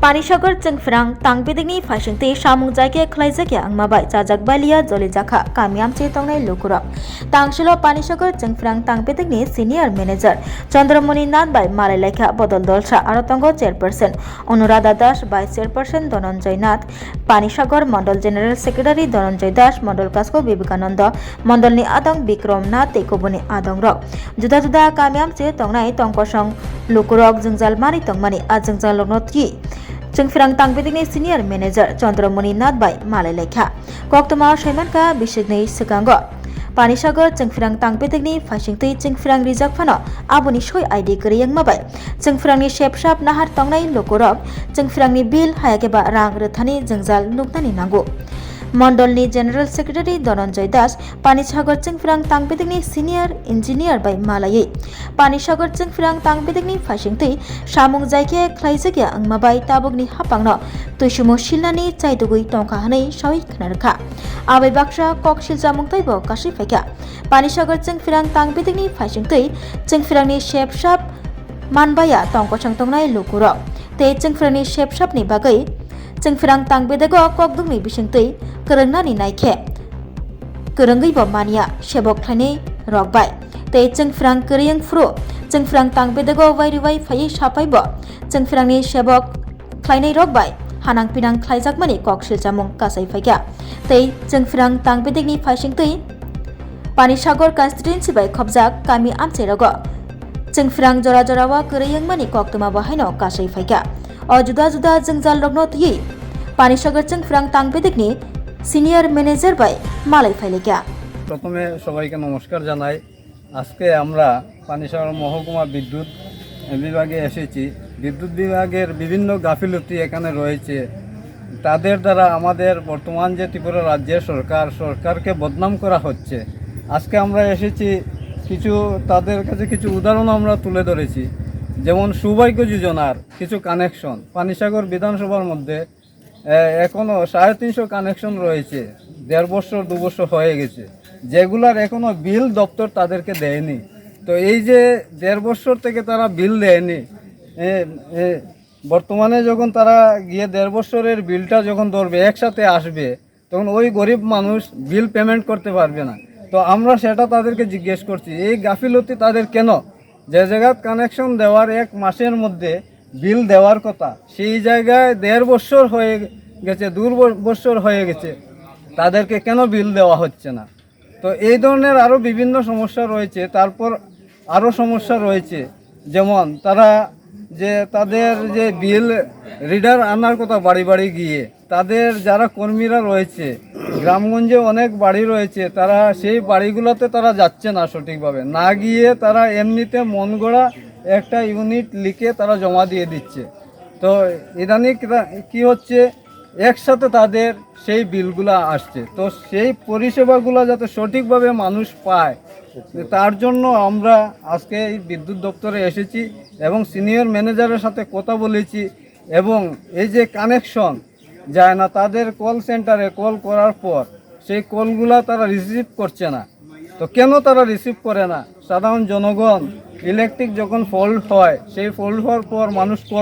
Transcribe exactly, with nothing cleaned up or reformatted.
Panisagar Chwngphrang tangpidikni phaisingtwi samung jaikhe khlaijakya wngma bai chajak baliya jolijakha kami amchwi tongnai lukurok. Tangsilo Panisagar Chwngphrang tangpidikni senior manager Chandramoni Nath bai malai laikha bodol dolsa, aro tongo chairperson Anuradha Das, vice chairperson Dhananjay Nath, Panisagar Mandal General Secretary Dhananjay Das, Mandal Kasko Vivekananda, Mandalni adong Bikram Nath tei kubuni adongrok. Juda juda kami amchwi tongnai tongkosong lukurok jwngjal manwi tongmani a jwngjalrokno twi Chwngphrang tangpidikni senior manager Chandramoni Nath bai malai laikha. Koktwma saimankha bisikni swkango Panisagar Chwngphrang tangpidikni phaisingtwi Chwngphrang rijak phano aboni soi I D kwrwi wngma bai Chwngphrangni sepsap nahar tongnai lukurok Chwngphrangni bill hayakhe ba rang rwthani jwngjal nuknani nango. Mondolni General Secretary Dhananjay Das Panisagar Chwngphrang tangpidikni senior engineer bai malaiwi Panisagar Chwngphrang tangpidikni phaisingtwi samung jaikhe khlaijakya wngma bai tabukni hapangno tuisumo silnani chaitugwi tongkha hwnwi sawi khna rwkha. Abai baksa kok silchamung teibo kasui phaikha. Panisagar Chwngphrang tangpidikni phaisingtwi Chwngphrangni sepsap manbaya tongkosong tongnai lukurok tei Chwngphrangni sepsapni bagwi Chwngphrang tangpidego kokdukni bisingtwi kwrwngnani naikhe kwrwngwibo manya sebok khlainai rok bai tei Chwngphrang kwrwi wngphuru Chwngphrang tangpidego wairiwai phaiwi sapaibo Chwngphrangni sebok khlainai rok bai hanang pinang khlaijakmani kok silchamung kasai phaikha tei Chwngphrang tangpidikni phaisingtwi Panisagar constituency bai khopjak kami amchairogo Chwngphrang jora jorao kwrwi wngmani koktwma bo haino kasui phaikha. O juda juda jwngjalrokno twiwi Panisagar Chwngphrang tangpidikni senior manager bai malai phailaikha. প্রথমে সবাইকে নমস্কার জানাই। আজকে আমরা পানিসাগর মহকুমা বিদ্যুৎ বিভাগে এসেছি। বিদ্যুৎ বিভাগের বিভিন্ন গাফিলতি এখানে রয়েছে। তাদের দ্বারা আমাদের বর্তমান যে ত্রিপুরা রাজ্যের সরকার, সরকারকে বদনাম করা হচ্ছে। আজকে আমরা এসেছি, কিছু, তাদের কাছে কিছু উদাহরণ আমরা তুলে ধরেছি। যেমন সৌভাগ্য যোজনার কিছু কানেকশন পানিসাগর বিধানসভার মধ্যে, এ, এখনো সাড়ে তিনশো কানেকশন রয়েছে, দেড় বছর, দু বছর হয়ে গেছে, যেগুলার এখনো বিল দপ্তর তাদেরকে দেয়নি। তো এই যে দেড় বছর থেকে তারা বিল দেয়নি, এ, এ, বর্তমানে যখন তারা গিয়ে দেড় বছরের বিলটা যখন ধরবে, একসাথে আসবে, তখন ওই গরিব মানুষ বিল পেমেন্ট করতে পারবে না। তো আমরা সেটা তাদেরকে জিজ্ঞেস করছি, এই গাফিলতি তাদের কেন? যে জায়গাত কানেকশন দেওয়ার এক মাসের মধ্যে বিল দেওয়ার কথা, সেই জায়গায় দেড় বছর হয়ে গেছে, দু ব-, বছর হয়ে গেছে, তাদেরকে কেন বিল দেওয়া হচ্ছে না? তো এই ধরনের আরও বিভিন্ন সমস্যা রয়েছে। তারপর আরও সমস্যা রয়েছে, যেমন তারা যে তাদের যে বিল রিডার আনার কথা বাড়ি বাড়ি গিয়ে, তাদের যারা কর্মীরা রয়েছে, গ্রামগঞ্জে অনেক বাড়ি রয়েছে, তারা সেই বাড়িগুলোতে তারা যাচ্ছে না সঠিকভাবে। না গিয়ে তারা এমনিতে মন গড়া একটা ইউনিট লিখে তারা জমা দিয়ে দিচ্ছে। তো ইদানিং কিরা-, কি হচ্ছে, একসাথে তাদের সেই বিলগুলা আসছে। তো সেই পরিষেবাগুলো যাতে সঠিকভাবে মানুষ পায়, তার জন্য আমরা আজকে এই বিদ্যুৎ দপ্তরে এসেছি এবং সিনিয়র ম্যানেজারের সাথে কথা বলেছি। এবং এই যে কানেকশন যায় না, তাদের কল সেন্টারে কল করার পর সেই কলগুলা তারা রিসিভ করছে না। তো কেন তারা রিসিভ করে না? সাধারণ জনগণ, ইলেকট্রিক যখন ফল্ট হয়, সেই ফল্ট হওয়ার পর মানুষ কল